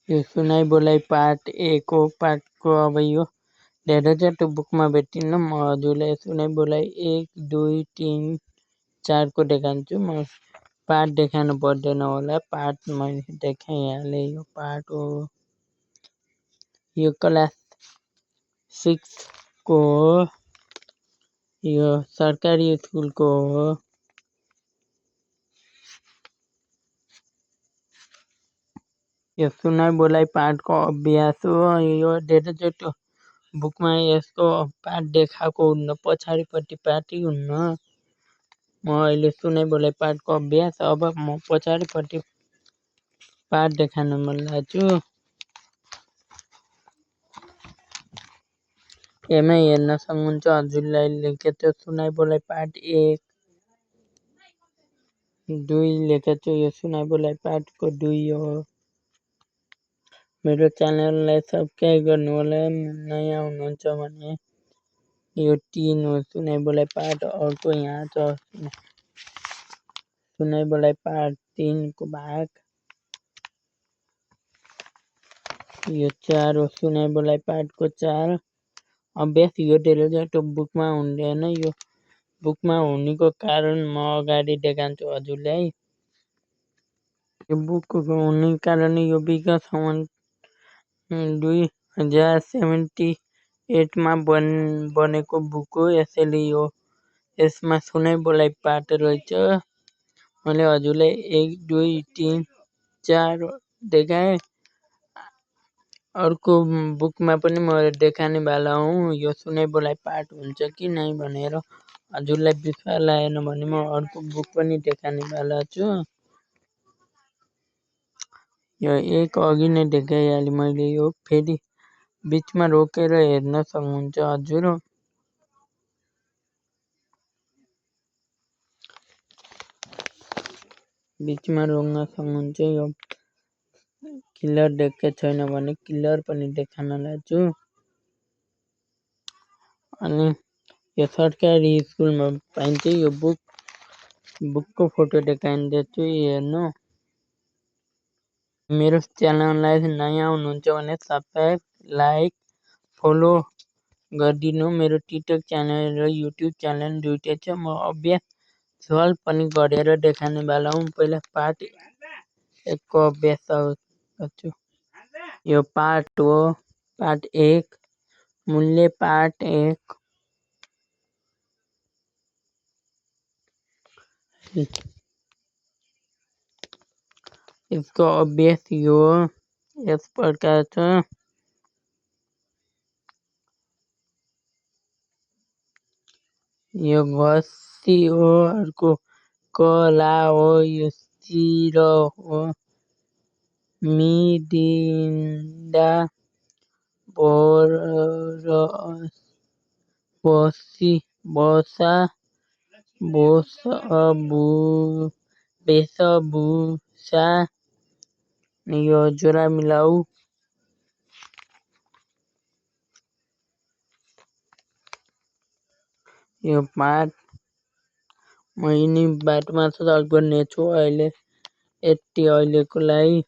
यो सुनाइ बोलाइ पार्ट 1 हो। पार्टको अब यो धेरै चाहिँ बुकमा भेटिन्न। म हजुरलाई सुनाइ बोलाइ 1, 2, 3, 4 को देखाउँछु। म पार्ट देखाउनु पर्दैन होला, पार्ट मैले देखाइहालेँ। यो पार्ट हो, यो क्लास 6 को हो, यो सरकारी स्कुलको हो। यो सुनाइ बोलाइ पार्टको अभ्यास हो। यो धेरैचोटि बुकमा यसको पार्ट देखाएको हुन्न, पछाडिपट्टि पार्टै हुन्न। म अहिले सुनाइ बोलाइ पार्टको अभ्यास, अब म पछाडिपट्टि पार्ट देखाउन मन लाग्छु। यसमै हेर्न सक्नुहुन्छ हजुरलाई लेखेको छ सुनाइ बोलाइ पार्ट 1, 2 लेखेको छु। यो सुनाइ बोलाइ पार्टको 2 हो। मेरो च्यानललाई सब्स्क्राइब गर्नु होला नयाँ हुनुहुन्छ भने। यो 3 हो सुनाइ बोलाइ पार्ट, अर्को यहाँ छ सुनाइ बोलाइ पार्ट 3 को भाग। यो 4 हो सुनाइ बोलाइ पार्टको 4 अभ्यास। यो धेरैचोटि बुकमा हुँदैन। यो बुकमा हुनेको कारण म अगाडि देखाउँछु हजुरलाई। यो बुकको हुने कारण यो विगतसम्म 2078 मा बनेको बुक हो। यसैले यसमा सुनाइ बोलाइ पार्ट रहेछ। मैले हजुरलाई 1, 2, 3, 4 देखाएँ। अर्को बुकमा पनि म देखाउने वाला हुँ। यो सुनाइ बोलाइ पार्ट हुन्छ कि नै भनेर हजुरलाई विश्वास लागेन भने म अर्को बुक पनि देखाउने वाला छु। यो एक अघि नै देखाइहालेँ मैले। यो फेरि बिचमा रोकेर हेर्न सक्नुहुन्छ हजुर। बिचमा रोक्न सक्नुहुन्छ। यो क्लियर देखेको छैन भने क्लियर पनि देखाउन लाग्छु। अनि यो सरकारी स्कुलमा पाइन्छ यो बुकको फोटो देखाइदिन्छु हेर्नु। मेरो च्यानललाई नयाँ हुनुहुन्छ भने सब्स्क्राइब, लाइक, फलो गरिदिनु। मेरो टिकटक च्यानल र युट्युब च्यानल दुइटै छ। म अभ्यास सल्भ पनि गरेर देखाउने वाला हुँ। पहिला पार्ट 1 को अभ्यास गर्छु। यो पार्ट हो, पार्ट 1 मूल्य पार्ट 1। इसको अभ्यास यो यस प्रकार छ। यो घसी हो, अर्को कला हो, यो चिर हो, मिरिन्डा, बसा, वेशभूषा, यो जोरा मिलाऊ। यो पार्ट म यिनी बाटोमा सल्भ गर्नेछु अहिले, यति अहिलेको लागि।